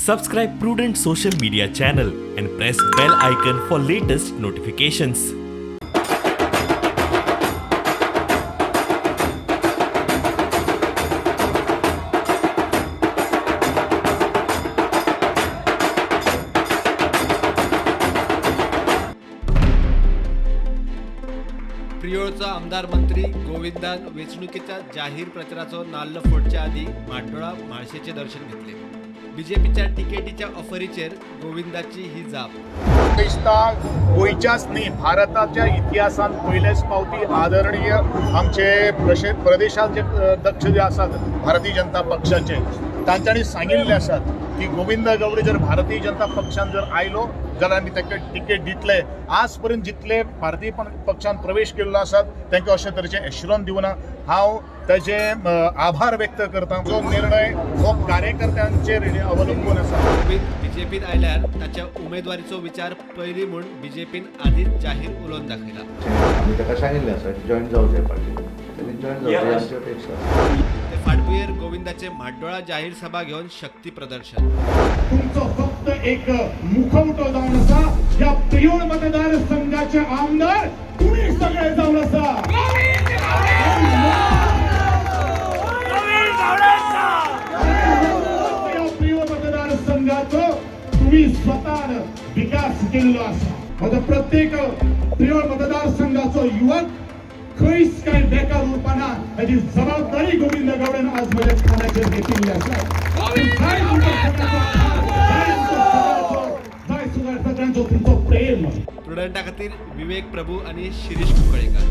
Subscribe Prudent Social Media channel and press bell icon for latest notifications. प्रियोळचो आमदार मंत्री गोविंदान वेंचणुकेच्या जाहीर प्रचाराचो नाल्ल फोडच्या आदी म्हाड्डोळा म्हाळशेचें दर्शन घेतले. बीजेपीच्या तिकेटीच्या ऑफरीचेर गोविंदाची ही जाप. दिसता गोंयच्याच न्ही, भारताच्या इतिहासांत पयलेच फावटी आदरणीय आमचे प्रदेशाचे अध्यक्ष जे आसात भारतीय जनता पक्षाचे, तांच्यांनी सांगिल्लें आसात की गोविंद गावडे जर भारतीय जनता पक्षान जर आयलो जाल्यार आमी ताका तिकेट दितले. आज पर्यंत जितले भारतीय पक्षान प्रवेश केल्लो आसात तांकां अशे तरेचें एश्युरन्स दिवना. हांव ताजे आभार व्यक्त करता. जो निर्णय हो कार्यकर्त्यांचेर अवलंबून आसा. गोविंद बीजेपीत आयल्यार ताच्या उमेदवारीचो विचार पयलीं म्हूण बीजेपीन आदींच जाहीर उलोवन दाखयला. आमी ताका सांगिल्लें आसा जॉयन जावचें पार्टी, ताणें जॉयन जावचें आमची अपेक्षा आसा. ते फाटभुंयेर गोविंदाचे म्हाड्डोळा जाहीर सभा घेवन शक्ती प्रदर्शन. तुमचो फक्त एक मुखवटो जावन आसा. ह्या प्रियोळ मतदारसंघाचे आमदार तुम्ही सगळे जावन आसा. या प्रियोळ मतदारसंघाचो तुम्ही स्वतः विकास केल्लो आसा. म्हजो प्रत्येक प्रियोळ मतदारसंघाचो युवक खंयच काय बेकार उरपाना हाची जबाबदारी गोविंद गावडेन आज म्हज्या खांद्याचेर घेतिल्ली आसा. जाय तुमचो सगळ्यांचो, जाय तुमचो सगळ्यांचो, जाय सगळ्यांचो तुमचो प्रेम. प्रुडंटा खातीर विवेक प्रभू आनी शिरीष कुंकळेकर.